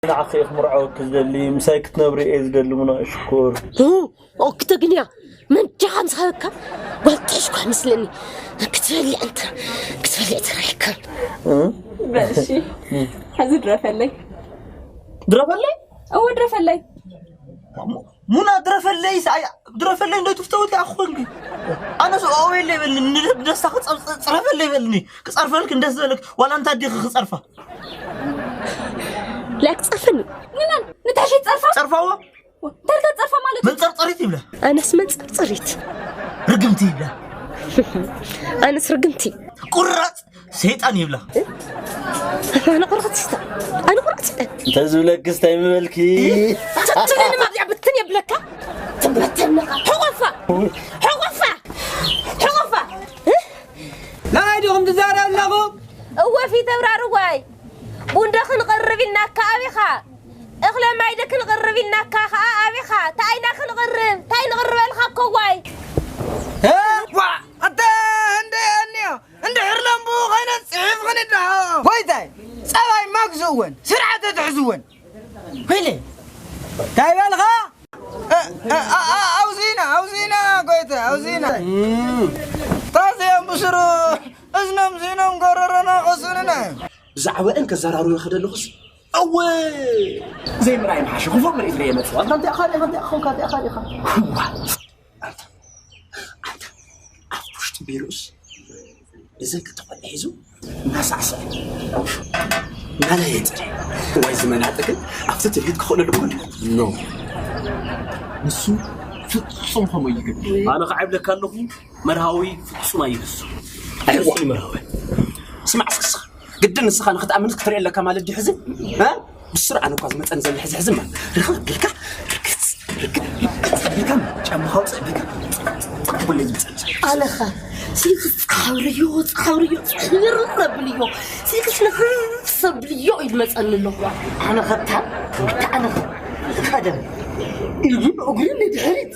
ንዓኺ እየ ክምርዓወኪ ዝደሊ፣ ምሳይ ክትነብሪ እየ ዝደሊ ሙና ሽኮር። ኦክተግንያ መን ጃኻ ምስ ሃበካ ጓል ትሕሽኳ መስለኒ። ክትበልዕ እንተ ክትበልዕ ተራይካ። በል እሺ፣ ሕዚ ድረፈለይ። ድረፈለይ? እወ ድረፈለይ። ሙና ድረፈለይ፣ ድረፈለይ እንዶ ትፍተውት ያኾንክ። ኣነስ ኦዌለ ይበልኒ፣ ንደስታ ክጸርፈለ ይበልኒ። ክጸርፈልክ እንደስ ዝበለክ ዋላ እንታ ዲኺ ክጸርፋ። ላይክ ጸርፍኒ። ንመን ንትሕሽት ጸርፋ? ጸርፋዎ? ተልካ ጸርፋ ማለት መንጸርጸሪት ይብላ። ኣነስ መንጸርጸሪት። ርግምቲ ይብላ። ኣነስ ርግምቲ። ቁራጽ ሰይጣን ይብላ። ኣነ ቁራጽ ሰይጣን። ኣነ ቁራጽ ሰይጣን። እንተ ዝብለክስ እንታይ ምበልኪ? ትትብለኒ ማብዚያ ብትን የብለካ። ትበተነኻ። ሕቆፋ። ሕቆፋ። ሕቆፋ። ናይ ዲኹም ትዛረብ ኣለኹም? እወ ፊተብራርዋይ። ቡንዶ ክንቕርብ ኢልናካ ኣቢኻ። እኽለ ማይደ ክንቕርብ ኢልናካ ኸኣ ኣቢኻ። ታይና ክንቕርብ? ታይ ንቕርበልኻ እኮ ዋይ? እ? ዋ፣ ኣታ እንደ ኣንዮ፣ እንድሕር ለምቡ ኸይነ ጽሒፍ ኸንዳሃ። ጎይታይ፣ ጸባይ ማግዝእወን፣ ስርዓተ ትሕዝወን። ሄለ፣ ታይ በልኻ? እ፣ እ፣ ኣ፣ ኣ፣ ኣውዚና፣ ኣውዚና፣ ጎይታ፣ ኣውዚና። እም። ታዚኦም ብስሩ፣ እዝኖም ዚኖም ጎረሮና ቆሱንና። ብዛዕባኤን ከዘራርቦ ከደለኹስ፣ እወ! ዘይምርኣይ ምሓሸ፣ ክፉእ ምርኢት ርእየ መጽእ። ኣንታ እንታይ ኢኻ፣ እንታይ ኢኻ፣ እንታይ ኢኻ፣ እንታይ ኢኻ? ክዋ! ኣንታ፣ ኣንታ፣ ኣብ ውሽጢ ቢሮስ እዘን ክልተ ቆልዑ ሒዙ እናሳዕስዐ፣ እናለየጠ። ዋይ፣ እዚ መናጢ ግን ኣብቲ ትርኢት ክኽእለሉ እኮ እንድዩ። ኖ። ንሱ ፍጹም ከምኡ ይገብር። ኣነ ከዓ ይብለካ ኣለኹ፣ መርሃዊ ፍጹም ኣይህሱ። ኣይህሱ መርሃዊ። ስማዕ እስኪ፣ እስኻ ግድን ንስኻ ንኽትኣምንስ ክትርኢ ኣለካ ማለት ድዩ ሕዚ? እ? ብስሩ ኣነ እኳ ዝመጸኒ ዘሎ ሕዚ ሕዚ እማ ርኽብ ኣቢልካ፣ ርክጽ፣ ርክብ፣ ርክጽ ኣቢልካ፣ ጫማኻ ኣውጽእ ኣቢልካ፣ ጽቡቅ እዩ ዝመጸኒ ዘሎ። ኣለኻ፣ ሲልክስ ጻሓብርዮ፣ ጻሓብርዮ፣ ጽሕርር ኣብልዮ፣ ሲልክስ ንኽስ ኣብልዮ እዩ ዝመጸኒ ኣለኹ። ኣነ ኸብታ፣ ኣነ ኸ-፣ ቀደም፣ ኢዱን እግሩን ንድሕሪት፣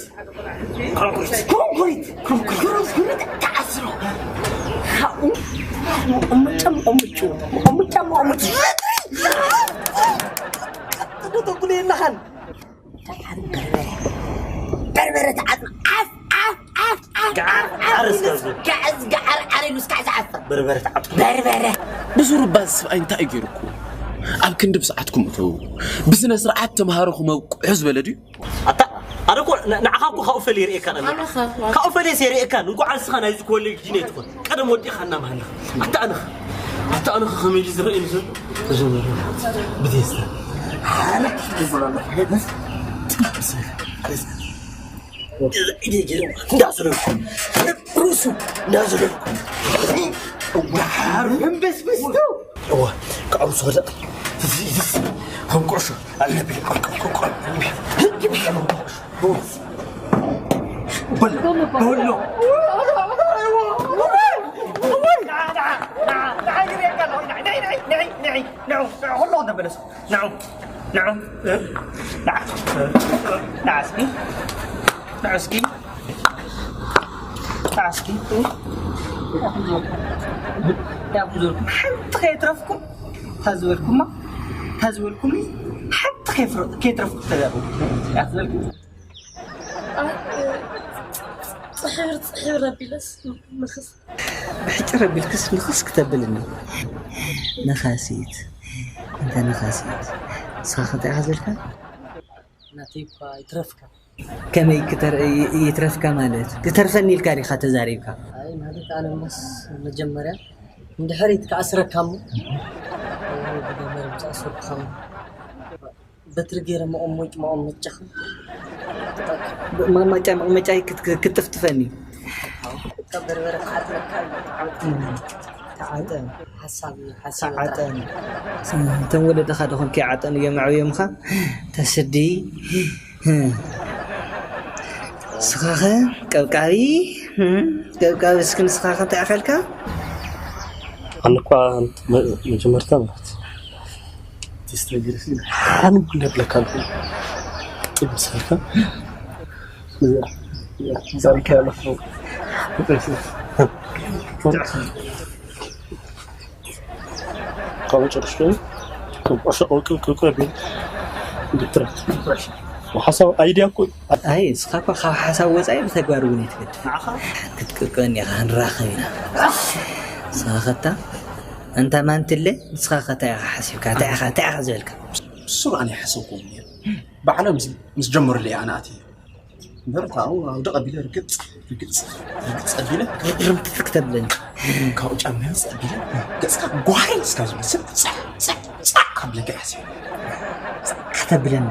ኮንክሪት፣ ኮንክሪት፣ ኮንክሪት ተዓስሮ። ካብኡ መቐመጫ መቐመጫ፣ መቐመጫ መቐመጫ። ተጉልየናኻን። በርበረ፣ በርበረ ተዓጽ-፣ ዓፍ፣ ዓፍ፣ ዓፍ፣ ዓፍ፣ ገዓር፣ ዓፍ፣ ዓፍ ገዓር እስከ ኢሉስ፣ ገዓር፣ ገዓር፣ ዓር ኢሉስ ካዕ ዝዓፍር። በርበረ ተዓጽ-፣ በርበረ። ብስሩ እባ እዚ ሰብኣይ እንታይ እዩ ገይሩኩም? ኣብ ክንዲ ብስዓትኩም እተዉ። ብስነ ስርዓት ተምሃሮ ክመብቅዑ ዝበለ ድዩ? ኣታ፣ ኣነ እኮ ን-፣ ንዓኻ እኮ ካብኡ ፈልየ ይርእየካን ኣለኹ። ኣነ ኸ? ካብኡ ፈልየ ይርእየካን። እንኳዕ ንስኻ ናይዚ ኮሌጅ ዲን ኣይትኾን። ቀደም ወዲእኻና ምሃለኻ። ኣታ ኣነኸ? ኣታ ኣነኸ ከመይ ድዩ ዝረኣየኒ ዘሎ? መጀመርያ ብቴስታ። ሓረክ ይበላል። እንዳዘለልኩ። ርእሱ እንዳዘለልኩ። ወሓር መንበስበስቱ። እዋ፣ ክዕርሱ ወደቕ። ከም ቁዕሾ። ንዑ፣ ንዑ፣ ንዑ እስኪ፣ ንዑ እስኪ፣ ንዑ እስኪ። ሓንቲ ከየትረፍኩም። ታዝበልኩማ፣ ታዝበልኩምኒ፣ ሓንቲ ከይፍረ-፣ ከይትረፍኩ ተዛረቡ። ያዝበልኩ። ጽሕብር፣ ጽሕብር ኣቢለስ ንኽስ። ብሕጭር ኣቢልክስ ንኽስ ክተብልኒ። ነኻሲት፣ እንተ ነኻሲት፣ ንስኻ እንታይ ኢኻ ዘልካ? ናተይ እኳ ይትረፍካ። ከመይ ክተር-፣ ይ-፣ ይትረፍካ ማለት? ክተርፈኒ ኢልካ ዲኻ ተዛሪብካ? ኣይ፣ ማለት ኣነ መስ መጀመርያ ንድሕሪት ክኣስረካ እሞ፣ ብገመድ ምስ ኣሰርኩኻ እሞ፣ በትሪ ገይረ መቐሞጭ-፣ መቐመጫኻ ብ-፣ መቐመጫ፣ መቐመጫይ ክት-፣ ክት-፣ ክትጥፍጥፈኒ። ካብ በርበረ ክዓጥነካ እዩ። ተዓጠን። ሓሳብ እዩ፣ ሓሳብ እዩ ተዓጠን። ጥራሕ። እቶም ወለድኻ ዶ ኮንክ ይዓጠኑ እዮም ኣዕብዮምኻ? ተስዲ። ንስኻኸ ቀብቃቢ፣ ቀብቃቢ እስኪ ንስኻኸ እንታይ ኣኸልካ? ኣነ እኳ መ-፣ መጀመርታ ማለት ተስተግርሲ ሓንጉል ነብለካ ኣልኩ። ጥብሰልካ። እዚኣ፣ እዚኣ፣ ዛሪካ ያለፈው። ካብ መጨረሻ ቁርቆ ሸቆ ቅብቅብ ቅብቅብ ቢል። እንዴት ትረት? ሓሳብ ኣይድያ እኮ እዩ። ኣይ፣ ንስኻ እኮ ካብ ሓሳብ ወጻኢ ብተግባር እውን ኣይትገድፍ። ንዓኻ? ክትቅብቀኒ ኢኻ፣ ክንራኸብ ኢና። ንስኻ ኸታ፣ ኣንታ ማንትለ፣ ንስኻ ኸታ ኢኻ ሓሲብካ፣ እንታይ ኢኻ፣ እንታይ ኢኻ ዝበልካ? እሱ ኣነ ይሓሰብኩም ነይሩ። ባዕሎም ምስ፣ ምስ ጀመሩለይ ኣነ ኣትየ። እምበር፣ እታ ኣብኡ ኣውደ ቀቢለ ርግጽ፣ ርግጽ፣ ርግጽ ኣቢለ፣ ርምትት ክተብለኒ። ካብኡ ጫማዮ ኣቢለ፣ ገጽካ ጓሂ እስካ ዝመስል፣ ጻዕ፣ ጻዕ፣ ጻዕ ካብለካ እየ ሓሲበ። ጻዕ ከተብለኒ።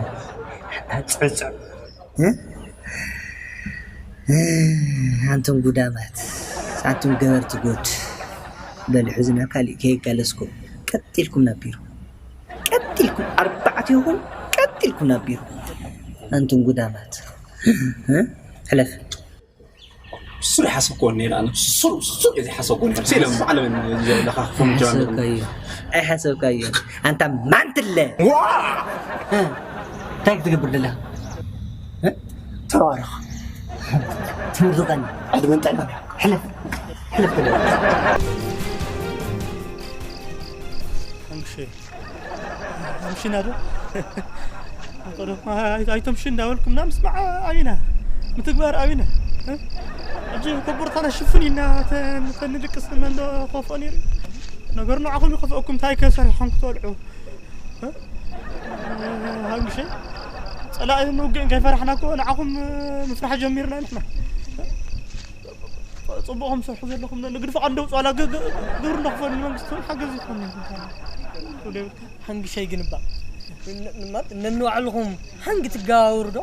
ጽዕጽዕ። እ? እ፣ ኣንቱም ጉዳማት፣ ኣንቱም ገበርቲ ጉድ። በሉ፣ ሕዚ ናብ ካሊእ ከየጋለስኩም፣ ቀጥ ኢልኩም ናብ ቢሮ። ቀጥ ኢልኩም፣ ኣርባዕቲኹም፣ ቀጥ ኢልኩም ናብ ቢሮ። ኣንቱም ጉዳማት። እ? ሕለፍ። ስሩ ሓሰብኩዎ ነይረ፣ ኣነ ስሩ፣ ስሩ እየ ሓሰብኩዎ ነይረ። ስኢለ ባዕሎም እዮም ዘለካ ክኾኑ ጀሚሮም። ኣይሓሰብካዮ፣ ኣይሓሰብካዮ። ኣንታ ማንትለ። ዋ! እ? እንታይ ክትገብር ደለኻ? እ? ተባረኽ። ትምርቀኒ። ዕድመን ጥዕናን ይሃብካ። ሕለፍ። ሕለፍ ተለበ። ኣምሽና ዶ? ቀደም ኣይ-፣ ኣይተምሽ እንዳበልኩምና ምስማዕ ኣብና። ምትግባር ኣብና። እ? ሕጂ ኮቦርታና ሽፍን ኢልና ተን-፣ ተንድቅስ መን ዶ ከፍኦ ነይሩ? ነገሩ ንዓኹም ይኸፍአኩም፣ እንታይ ከ ሰሪሖም ክትበልዑ? እ? ሃንግሸ? ጸላኢ ንውግእ ከይፈራሕና እኮ ንዓኹም ምፍራሕ ጀሚርና ንሕና። ጽቡቕኹም ትሰርሑ ዘለኹም ዶ ንግድፎ ዓንደው ጸዋላ ግ-፣ ግ-፣ ግብሪ ንኽፈሉ ንመንግስቲ እውን ሓገዝ ይኾን። ወደ ቤትካ። ሓንግሻይ ግን እባ ን-፣ ን-፣ ማለት ነንባዕልኹም ሓንግ ትጋባብሩ ዶ?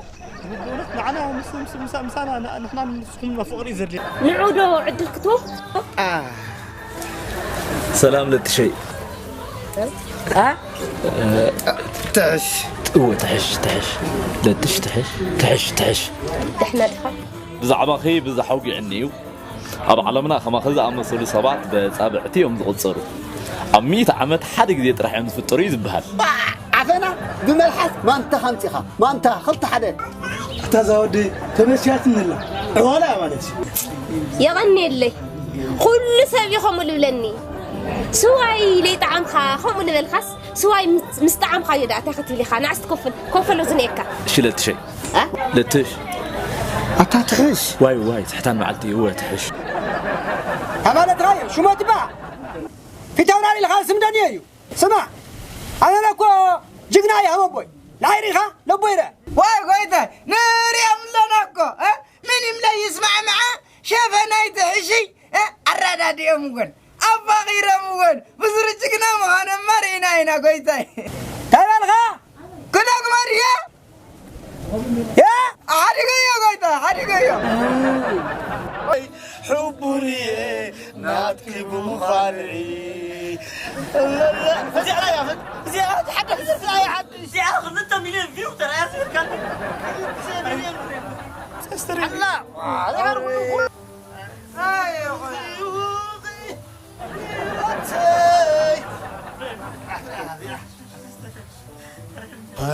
ብእውነት ንዓና ምስ፣ ምስ፣ ምሳ-፣ ምሳና ን-፣ ንሕና ንስኹም ፍቕሪ እዩ ዘድልየና። ንዑ ዶ ዕድል ክትወ-? ኣ። ሰላም ለትሸይ። ኣ? ትሕሽ። እወ፣ ትሕሽ፣ ትሕሽ። ለትሽ፣ ትሕሽ፣ ትሕሽ፣ ትሕሽ። ደሕና ዲኻ? ብዛዕባኺ ብዝሕ ኣውጊዕኒ እዩ። ኣብ ዓለምና ከማኺ ዝኣመሰሉ ሰባት በጻብዕቲ እዮም ዝቑጸሩ። ኣብ ሚእቲ ዓመት ሓደ ግዜ ጥራሕ እዮም ዝፍጠሩ እዩ ዝበሃል። ኣፈና ብመልሓስ ማንታ ከምጺኻ፣ ማንታ ክልተ ሓደ። እታ እዛ ወዲ ተመሲያትኒ ኣላ። ዕዋላ እያ ማለት እዩ። የቐንየለይ። ኩሉ ሰብ እዩ ከምኡ ልብለኒ። ስዋይ ለይጠዓምካ ከምኡ ልበልካስ፣ ስዋይ ምስ፣ ምስ ጠዓምካዮ ደኣ እንታይ ክትብል ኢኻ? ንኣስ ትከፍል፣ ኮፈሎ ዝንኤካ። እሺ ለትሸይ። እ? ለትሽ። ኣታ ትሕሽ። ዋይ፣ ዋይ፣ ትሕታን መዓልቲ፣ እወ፣ ትሕሽ። ኣባለት ራዮ፣ ሽሞት እባ። ፊት ኣውራሪ ኢልካ ስም ደንዮ እዩ። ስማ፣ ኣነ እኮ ጅግና እየ ሃመቦይ። ንዓይ ርኢኻ? ለቦይ ርአ። ዋይ ጎይታይ፣ ንርእዮም ኣለና እኮ፣ እ? ምን ይምለይ ይስማዕምዓ፣ ሸፈናይ ትሕሽይ፣ እ? ኣረዳድኦም እውን፣ ኣፋቒሮም እውን፣ ብስሩ ጅግና ምዃኖም ርኢና ኢና ጎይታይ። እንታይ በልኻ? ክደግሞ ድየ? ያ፣ ሓዲገዮ ጎይታ፣ ሓዲገዮ። ሕቡር እየ ናትኪ ብምዃንዒ። እዚኣ እያ፣ እዚኣ ሓድሽ ደርፊ እያ፣ ሓድሽ። እዚኣ ክልተ ሚልዮን ቪው ተራእያ ዝብልካ። ክልተ ሚልዮን። ኣላ፣ ኣላ፣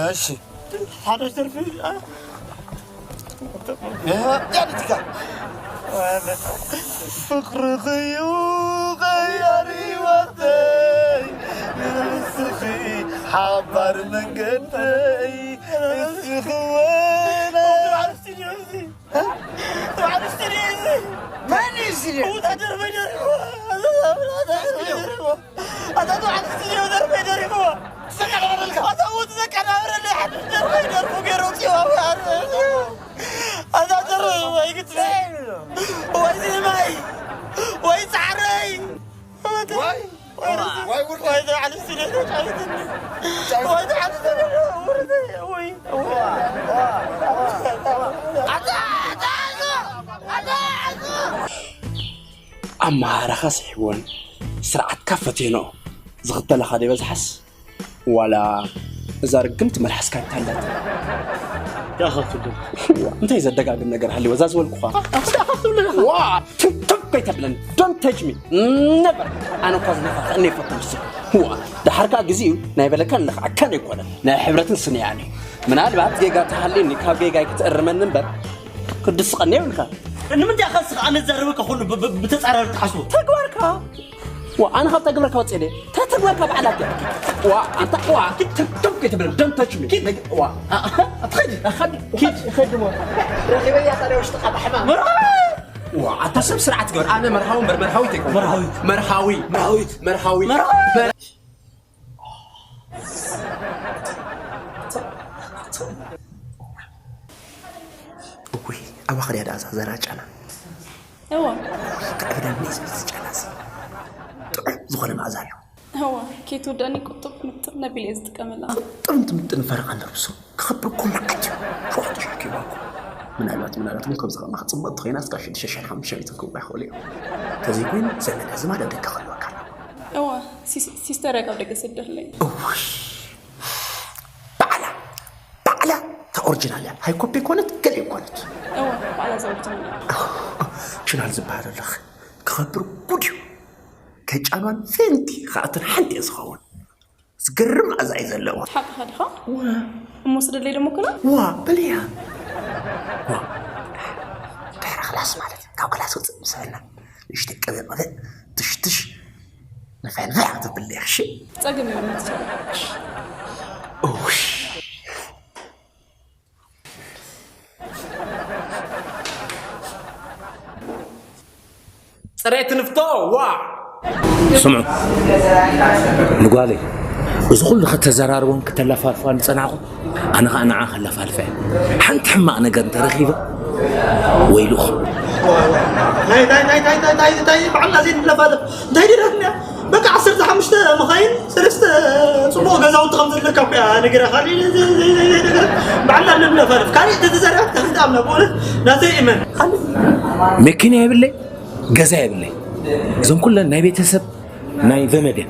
እሺ። ሓደ ደርፊ፣ አ? ያለትካ። ፍቅርኽዩ ቀያሪ ወቅተይ፣ ንስኺ ሓባር መንገደይ፣ እስኺ ወላ መን እዩ ስለ? ወታደር በደሪሞ። ኣታ ተባዕት ስለ ወታደር በደሪሞ። ኣታ ወት ዘቀናበረለይ ሓድሽ ደርባይ ደርፉ ገይሩ ጽዋዊ ኣታ ደርባይ ግትለ። ወይ ዜማይ፣ ወይ ጻዕረይ። ወይ፣ ወይ፣ ወይ፣ ወይ፣ ወይ፣ ኣመሃራኻ ስሒብወን ስርዓትካ ፈትየንኦ ዝኽተለኻ ደይበዝሓስ ዋላ እዛ ርግምቲ መልሓስካ ይታለል? ይኣኸብትሉ። እንታይ ዘደጋግም ነገር ሃልዩ እዛ ዝበልኩኻ? ይኣኸብትሉ ኢኻ። ዋ፣ ትም፣ ትም ከይተብለኒ። Don't touch me. Never. ኣነ እኳ ዝነኻኽአኒ ኣይፈቱን ንሱ። ዋ፣ ደሓር ከኣ ግዜኡ ናይ በለካን ለኽዓካን ኣይኮነን። ናይ ሕብረትን ስንያኒ። ምናልባት ጌጋ ተሃልዩኒ ካብ ጌጋይ ክትእርመኒ እምበር ክትድስቐኒ የብልካ። ንምንታይ ኢኻ ንስኻ ኣነ ዝዛረበካ ኩሉ ብ-፣ ብ-፣ ብተጻራሪ ትሓስቦ? ተግባርካ። ዋ ኣነ ካብ ተግብረካ ወፅእ ደ ተትግበርካ በዓላት ዋ ኣታ ዋ ክትተም ከይትብል ደም ተችሚ ዋ ኣትኸዲ ኣኸዲ ኪድ ኸድሞ ረኺበያ ታዲያ ውሽጥኻ ባሕማ ዋ ኣታ ሰብ ስርዓት ግበር ኣነ መርሃዊ እምበር መርሃዊት ኣይኮን መርሃዊት መርሃዊ መርሃዊት መርሃዊ እውይ ኣባኽርያ ደኣ እዛ ዘራ ጨና እዋ ክዕብደኒ ዝብል ጨና እዚ ጥዑም ዝኾነ መኣዛ ኣለዎ እዋ ከይትውደእኒ ቁጥብ ምጥን ነቢለ እየ ዝጥቀመላ ጥዑም ትምጥን ፈረቓ ነርብሶ ክኸብር እኮ መዓት እዩ ሸውዓተ ሽሕ ኪሎ እኮ ምናልባት ምናልባት እውን ከምዚ ከማኺ ፅብቕቲ ኮይና እስካብ ሽዱሽተ ሽሕን ሓሙሽተ ሚእትን ክህቡ ይኽእሉ እዮም ተዘይኮይኑ ዘመድ ኣዝማድ ኣብ ደገ ክህልወካ ኣለዎ እዋ ሲስ- ሲስተር እያ ካብ ደገ ሰደለይ እውይ ባዕላ ባዕላ እታ ኦሪጂናል እያ ሃይኮፒ ኮነት ገለ ይኮነት እዋ ባዕላ ዘወርጅና ችናል ዝበሃል ኣለኽ ክኸብር ጉድ እዩ ከጫኗን ፌንቲ ከኣትን ሓንቲ እየ ዝኸውን ዝገርም መኣዛ እዩ ዘለዎ ሓቅኻ ድኻ እሞ ስደለይ ደሞ ክላ ዋ በልያ ዋ ድሕሪ ክላስ ማለት እዩ ካብ ክላስ ውፅእ ምስ በልና ንእሽተይ ቀበ ቀበ ትሽትሽ ንፈንፍዕ ክትብል እያ እሺ ጸገም የብሉን ትችላለሽ እውሽ ፅሬት ንፍቶ ዋ ስምዑ ንጓለይ እዚ ኩሉ ከተዘራርቦን ክተለፋልፎን ዝፀናኹ ኣነ ከዓ ንዓ ከለፋልፈ ሓንቲ ሕማቕ ነገር እንተረኺበ ወይልኹ በዓልና ዘይንለፋለፍ እንታይ ድረትና በቃ ዓሰርተ ሓሙሽተ መኻይን ሰለስተ ፅቡቕ ገዛውንቲ ከም ዘለካ እኮ እያ ነጊራኻ በዓልና ንለፋለፍ ካሊእ ተተዘረበ ተፍጣምና ብእውነት ናተይ እመን መኪና የብለይ ገዛ የብለይ እዞም ኩለን ናይ ቤተሰብ ናይ ዘመድን